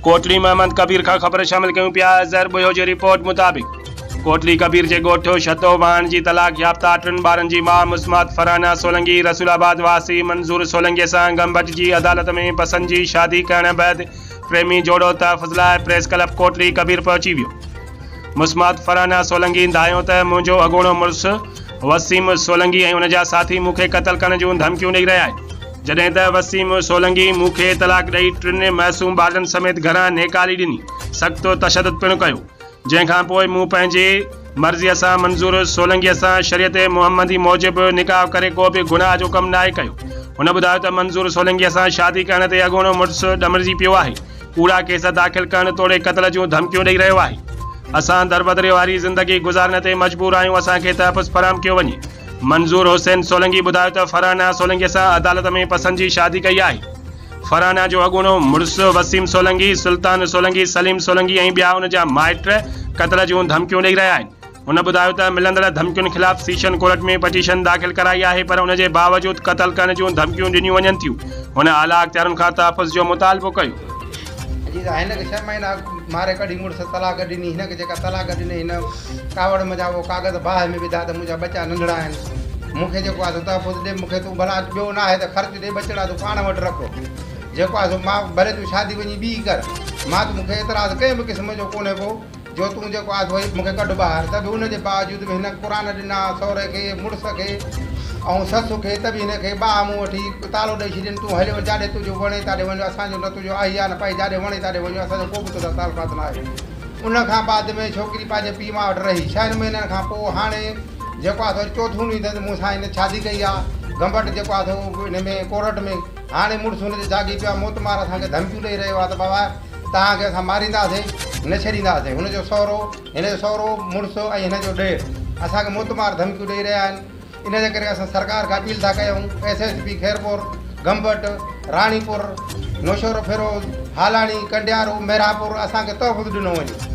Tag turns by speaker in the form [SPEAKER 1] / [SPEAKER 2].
[SPEAKER 1] ڪوٽڙي محمد ڪبير کان خبر شامل ڪيون پيا اظهر ٻوهيو جي رپورٽ مطابق ڪوٽڙي ڪبير جي ڳوٺ شتو واهڻ جي طلاق يافته ٽن ٻارن جي ماء مسمات فرحانه سولنگي رسول آباد واسي منظور سولنگي سان گمبٽ جي عدالت ۾ پسند جي شادي ڪرڻ بعد پريمي جوڙو تحفظ لاء پريس ڪلب ڪوٽڙي ڪبير پهچي ويو مسمات فرحانه سولنگي دانهيو ته منهنجو اڳوڻو مڙس وسيم سولنگي ۽ ان جا ساٿي مون کي قتل ڪرڻ جون ڌمڪيون ڏئي رهيا آهن. جڏهن ته وسيم سولنگي مون کي طلاق ڏئي ٽن معصوم ٻارڙن سميت گهران نيڪالي ڏني، سخت تشدد پڻ ڪيو، جنهن کان پوء مون پنهنجي مرضيء سان منظور سولنگيء سان شريعت محمدي موجب نڪاح ڪري ڪو به گناهه جو ڪم ناهي ڪيو. هن ٻڌايو ته منظور سولنگيء سان شادي ڪرڻ تي اڳوڻو مڙس ڏمرجي پيو آهي، ڪوڙا ڪيس داخل ڪرڻ توڙي قتل جون ڌمڪيون ڏئي رهيو آهي. اسان دربدري واري زندگي گذارڻ تي مجبور آهيون، اسان کي تحفظ فراهم ڪيو وڃي. منظور حسين سولنگي ٻڌايو ته فرحانه سولنگي سان عدالت ۾ پسند جي شادي ڪئي آهي. فرحانه جو اڳوڻو مڙس وسيم سولنگي، سلطان سولنگي، سليم سولنگي ۽ ٻيا ان جا مائٽ قتل جون ڌمڪيون ڏئي رهيا آهن. هن ٻڌايو ته ملندڙ ڌمڪين خلاف سيشن ڪورٽ ۾ پٽيشن داخل ڪرائي آهي پر ان جي باوجود قتل ڪرڻ جون ڌمڪيون ڏنيون وڃن ٿيون. هن اعليٰ اختيارين کان تحفظ جو مطالبو ڪيو.
[SPEAKER 2] جي ته هن کي ڇهه مهينا اڳ ماري ڪڍي مڙس طلاق ڏني هن کي جيڪا طلاق ڏني هن ڪاوڙ منجهان اهو ڪاغذ باهه ۾ وڌا ته منهنجا ٻچا ننڍڙا آهن مون کي جيڪو آهي سو تحفظ ڏي مون کي تون ڀلا ٻيو نه آهي ته خرچ ڏي ٻچڙا تون پاڻ وٽ رک جيڪو آهي سو مان ڀلي تون شادي وڃي ٻي ڪر مان ته مون کي اعتراض ڪنهن به قسم جو ڪونهي ڪو جو تون جيڪو آهي سو مون کي ڪڍ ٻاهر ته به ان جي باوجود به هن قرآن ڏنا سهري کي مڙس کي ۽ سس کي ته به هن کي ٻانهن مون وٺي تالو ڏئي ڇڏين تون هليو وڃ جاڏي تنهنجو وڻي تاڏي وڃ اسان جو نه تنهنجو آهي آ نه پائي جاڏي وڻي تاڏي وڃ اسان جو ڪو به توسان تعلقات نه آهي ان کان بعد ۾ ڇوڪري پنهنجي پيء ماء وٽ رهي ڇهن مهينن کان پوء هاڻي جيڪو آهي سو چوٿون ڏينهن اٿس مون سان هن شادي ڪئي آ گمبٽ جيڪو آهي سو ان ۾ ڪورٽ ۾ هاڻي مڙس هن جي جاڳي پيو آ موتمار اسان کي ڌمڪيون ڏئي رهيو آ ته بابا توهان کي اسان مارينداسين، نه ڇڏينداسين. هن جو سهرو، هن جو سهرو، مڙس ۽ هن جو ڏير اسان کي موتمار ڌمڪيون ڏئي رهيا آهن. ان جي ڪري اسان سرڪار کان اپيل ٿا ڪيون، S S P Khairpur, Gambat, Ranipur, Naushahro Feroze, Halani, Kandiaro, Mehrabpur اسان کي تحفظ ڏنو وڃي.